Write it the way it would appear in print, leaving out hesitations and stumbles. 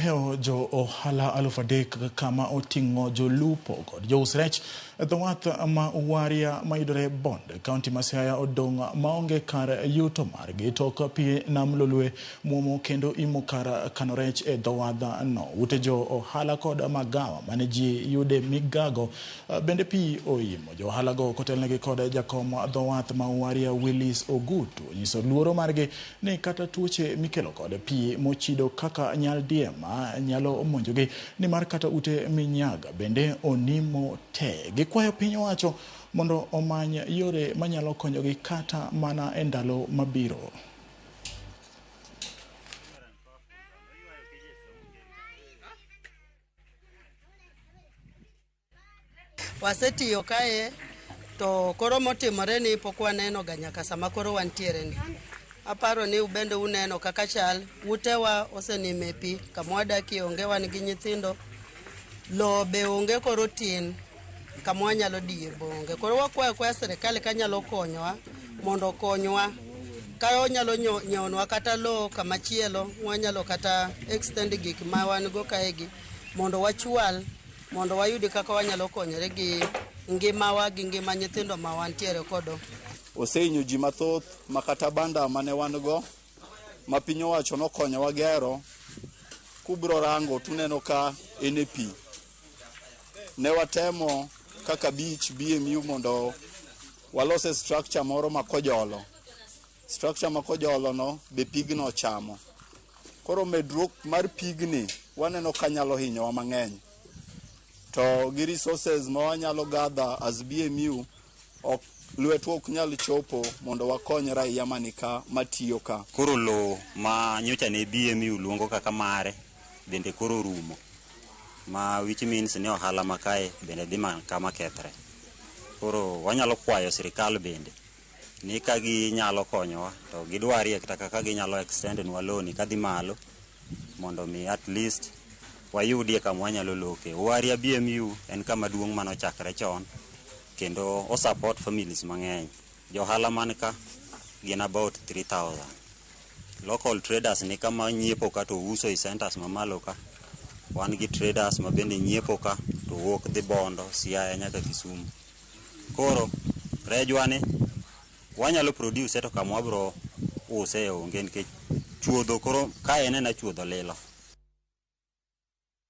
Ohewo jo ohala 3000 kama oting'o jolupo kod jous rech e dho wath ma Waria mayudore Bondo, kaunti ma Siaya odong' maonge kar yuto margi tok pi nam Lolwe muomo kendo imo kar kano rech e dho wadh no. Ute jo ohala kod magawa mane ji yude migago bende pi oimo. Jo ohala go kotelnegi kod jakom dho wath ma Waria Willis Ogutu onyiso luoro margi ni kata tuoche mikelo kod pi mochido kaka nyaldiema nyalo monjogi nimar kata ute minyaga bende onimo te. Gikwayo piny owacho mondo omany yore manyalo konyogi kata mana e ndalo mabiro. Wasetiyo kae to koro motimore ni pok waneno ga nyaka sama koro wantiere ni. Aparo ni ubende uneno kaka chal, utewa osenimo e pi, kama wadakie onge wan gi nyithindo, lowo be onge koro tin, kama wanyalo diye be onge. Koro wakwayo akwaya sirikal kanyalo konyowa mondo okonywa. Ka onyalo nyiewonwa kata lowo kama chielo, wanyalo kata extend gik ma wan go kae gi mondo wachwal mondo wayudi kaka wanyalo konyore gi ngimawa gi ngima nyithindo ma wantiere kodo. Osehinyo ji mathoth ma kata banda mane wan go ma piny owacho nokonyowa gero, kubro rango tuneno ka en e pi. Ne watemo kaka beach BMU mondo walose structure moro ma kojolo. Structure ma kojolo no be pigno ochamo. Koro medruok mar pigni waneno ka nyalo hinyowa mang'eny. To gi resources ma wanyalo gather as BMU ok lwetwa ok nyal chopo mondo wakony raia manika matiyo ka. Koro lowo ma nyocha ne BMU luongo kaka mare bende koro rumo, ma which means ni ohala ma kae bende dhi kama kethre. Koro wanyalo kwayo sirikal bende ni ka ginyalo konyowa to gidwarie kata kaka ginyalo extend nwa loan kadhi malo mondo mi at least wayudie kama wanyalo loke. Waria BMU en kama duong' manochakre chon kendo o support families mang'eny. Johala man ka gin about 3000. Local traders ni kama nyiepo ka to uso e centers mamalo ka. Wan gi traders ma bende nyiepo ka to wuok dhi Bondo, Siaya nyaka Kisumu. Koro rejwa ni wanyalo produce to kama wabro use onge nikech chuodho koro ka en ena chuodho lilo.